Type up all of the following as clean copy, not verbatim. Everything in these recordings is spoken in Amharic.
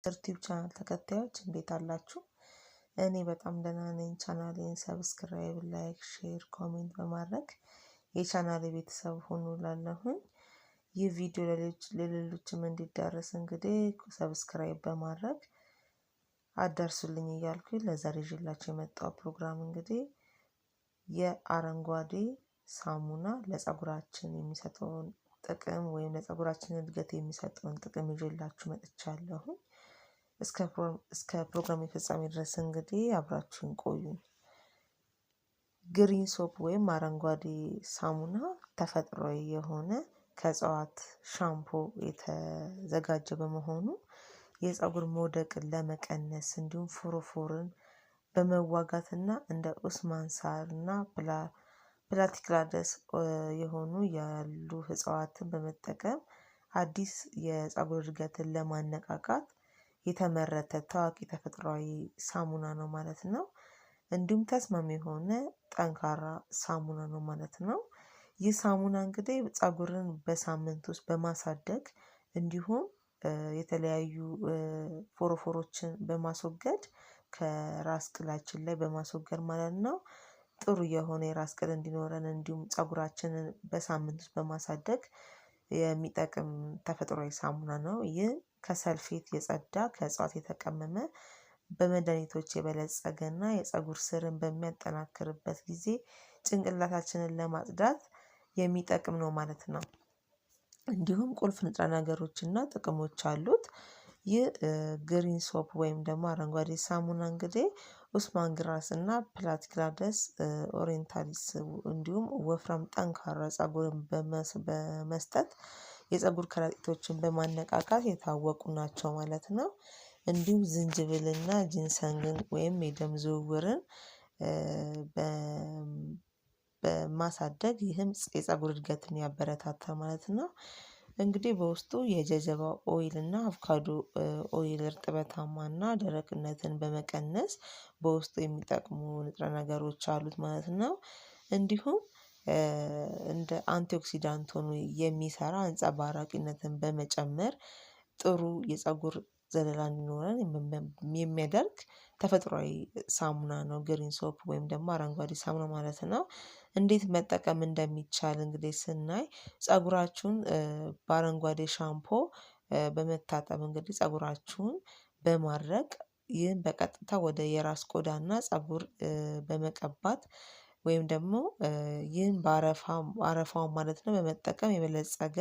ዩቲዩብ ቻናል ተከታዮች እንዴት አላችሁ? እኔ በጣም ደህና ነኝ። ቻናሌን subscribe፣ like፣ share፣ comment በማድረግ የቻናሌ ቤተሰብ ሁኑ እላለሁኝ። ይህ ቪዲዮ ለሌሎችም እንዲዳረስ እንግዲህ subscribe በማድረግ አዳርሱልኝ እያልኩኝ ለዛሬ ይዤላችሁ የመጣው ፕሮግራም እንግዲህ የአረንጓዴ ሳሙና ለፀጉራችን የሚሰጠውን ጥቅም ወይም ለፀጉራችን እድገት የሚሰጠውን ጥቅም ይዤላችሁ መጥቻለሁኝ። እስከ ፕሮግራም ፍጻሜ ድረስ እንግዲህ አብራችሁን ቆዩኝ። Green soap ወይም አረንጓዴ ሳሙና ተፈጥሯዊ የሆነ ከእጽዋት ሻምፖ የተዘጋጀ በመሆኑ የፀጉር መውደቅን ለመቀነስ እንዲሁም ፎሮፎርን በመዋጋትና እንደ ኡስማን ሳር እና Platycladus የሆኑ ያሉ እጽዋትን በመጠቀም አዲስ የፀጉር እድገትን ለማነቃቃት የተመረተ ታዋቂ ተፈጥሯዊ ሳሙና ነው ማለት ነው። እንዲሁም ተስማሚ የሆነ ጠንካራ ሳሙና ነው ማለት ነው። ይህ ሳሙና እንግዲህ ፀጉርን በሳምንት ውስጥ በማሳደግ እንዲሁም የተለያዩ ፎሮፎሮችን በማስወገድ ከራስ ቅላችን ላይ በማስወገድ ማለት ነው። ጥሩ የሆነ የራስ ቅል እንዲኖረን እንዲሁም ፀጉራችንን በሳምንት ውስጥ በማሳደግ የሚጠቅም ተፈጥሯዊ ሳሙና ነው። ይህ ከሰልፌት የጸዳ፣ ከእጽዋት የተቀመመ፣ በመድኃኒቶች የበለጸገ እና የፀጉር ስርን በሚያጠናክርበት ጊዜ ጭንቅላታችንን ለማጽዳት የሚጠቅም ነው ማለት ነው። እንዲሁም ቁልፍ ንጥረ ነገሮች እና ጥቅሞች አሉት። ይህ green soap ወይም ደግሞ አረንጓዴ ሳሙና እንግዲህ Usman grass እና Platycladus orientalis እንዲሁም ወፍራም ጠንካራ ፀጉርን በመስጠት የፀጉር ከረጢቶችን በማነቃቃት የታወቁ ናቸው ማለት ነው። እንዲሁም ዝንጅብልና ginseng ን ወይም የደም ዝውውርን በማሳደግ ይህም የፀጉር እድገትን ያበረታታል ማለት ነው። እንግዲህ በውስጡ የ jojoba oil እና avocado oil እርጥበታማና ደረቅነትን በመቀነስ በውስጡ የሚጠቅሙ ንጥረ ነገሮች አሉት ማለት ነው። እንዲሁም እንደ antioxidant ሆኖ የሚሰራ አንጸባራቂነትን በመጨመር ጥሩ የፀጉር ዘለላ እንዲኖረን የሚያደርግ ተፈጥሯዊ ሳሙና ነው green soap ወይም ደግሞ አረንጓዴ ሳሙና ማለት ነው። እንዴት መጠቀም እንደሚቻል እንግዲህ ስናይ ፀጉራችሁን በአረንጓዴ ሻምፖ በመታጠብ እንግዲህ ፀጉራችሁን በማድረቅ ይህን በቀጥታ ወደ የራስ ቆዳና ፀጉር በመቀባት ወይም ደግሞ ይህን በአረፋው ማለት ነው በመጠቀም የበለፀገ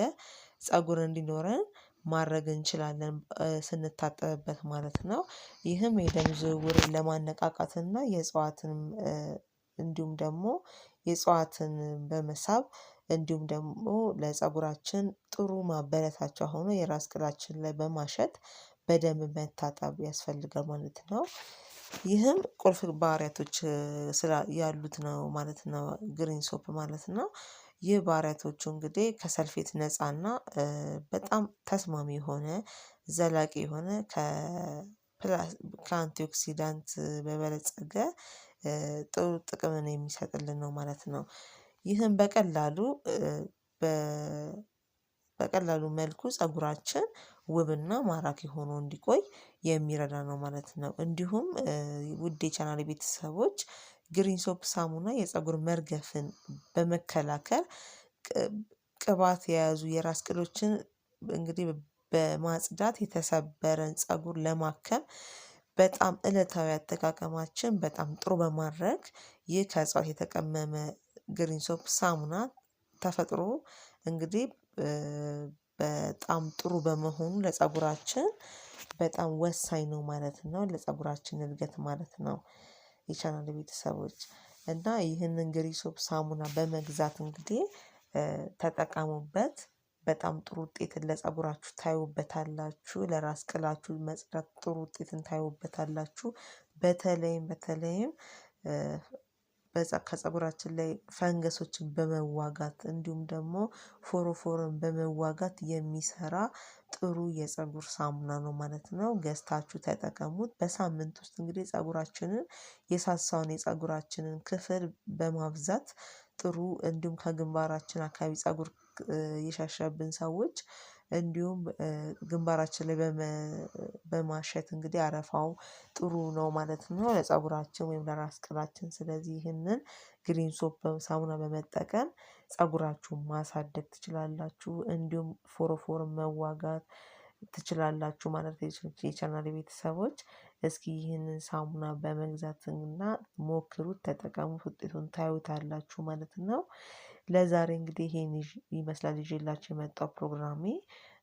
ፀጉር እንዲኖረን ማድረግ እንችላለን ስንታጠብበት ማለት ነው። ይህም የደም ዝውውርን ለማነቃቃትና የእጽዋትን እንዲሁም ደግሞ የእጽዋትን በመሳብ እንዲሁም ደግሞ ለፀጉራችን ጥሩ ማበረታቻ ሆኖ የራስ ቅላችን ላይ በማሸት በደንብ መታጠብ ያስፈልጋል ማለት ነው። ይህም ቁልፍ ባህሪያቶች ያሉት ነው ማለት ነው። Green soap ማለት ነው። ይህ ባህሪያቶቹ እንግዲህ ከሰልፌት ነፃና በጣም ተስማሚ የሆነ ዘላቂ የሆነ ከ antioxidant በበለፀገ ጥሩ ጥቅምን የሚሰጥልን ነው ማለት ነው። ይህም በቀላሉ መልኩ ፀጉራችን ውብና ማራኪ ሆኖ እንዲቆይ የሚረዳ ነው ማለት ነው። እንዲሁም ውድ የቻናል ቤተሰቦች green soap ሳሙና የፀጉር መርገፍን በመከላከል ቅባት የያዙ የራስ ቅሎችን እንግዲህ በማጽዳት የተሰበረን ፀጉር ለማከም በጣም እለታዊ አጠቃቀማችን በጣም ጥሩ በማድረግ ይህ ከእጽዋት የተቀመመ green soap ሳሙና ተፈጥሮ እንግዲህ በጣም ጥሩ በመሆኑ ለፀጉራችን በጣም ወሳኝ ነው ማለት ነው። ለፀጉራችን እድገት ማለት ነው። የቻናል ቤተሰቦች እና ይህንን green soap ሳሙና በመግዛት እንግዲህ ተጠቀሙበት። በጣም ጥሩ ውጤትን ለፀጉራችሁ ታዩበታላችሁ። ለራስ ቅላችሁ መጽዳት ጥሩ ውጤትን ታዩበታላችሁ። በተለይም በተለይም ከፀጉራችን ላይ ፈንገሶችን በመዋጋት እንዲሁም ደግሞ ፎሮፎርን በመዋጋት የሚሰራ ጥሩ የፀጉር ሳሙና ነው ማለት ነው። ገዝታችሁ ተጠቀሙት። በሳምንት ውስጥ እንግዲህ ፀጉራችንን የሳሳውን የፀጉራችንን ክፍል በማብዛት ጥሩ እንዲሁም ከግንባራችን አካባቢ ፀጉር የሻሸብን ሰዎች እንዲሁም ግንባራችን ላይ በማሸት እንግዲህ አረፋው ጥሩ ነው ማለት ነው ለፀጉራችን ወይም ለራስ ቅላችን። ስለዚህ ይህንን green soap ሳሙና በመጠቀም ፀጉራችሁን ማሳደግ ትችላላችሁ። እንዲሁም ፎሮፎር መዋጋት ትችላላችሁ ማለት የቻናል ቤተሰቦች። እስኪ ይህንን ሳሙና በመግዛትና ሞክሩት፣ ተጠቀሙት፣ ውጤቱን ታዩታላችሁ ማለት ነው። ለዛሬ እንግዲህ ይሄን ይመስላል ይዤላችሁ የመጣው ፕሮግራሜ።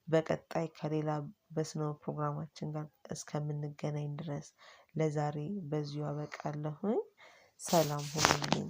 በቀጣይ ከሌላ በስነ ፕሮግራማችን ጋር እስከምንገናኝ ድረስ ለዛሬ በዚሁ አበቃለሁኝ። ሰላም ሁኑልኝ።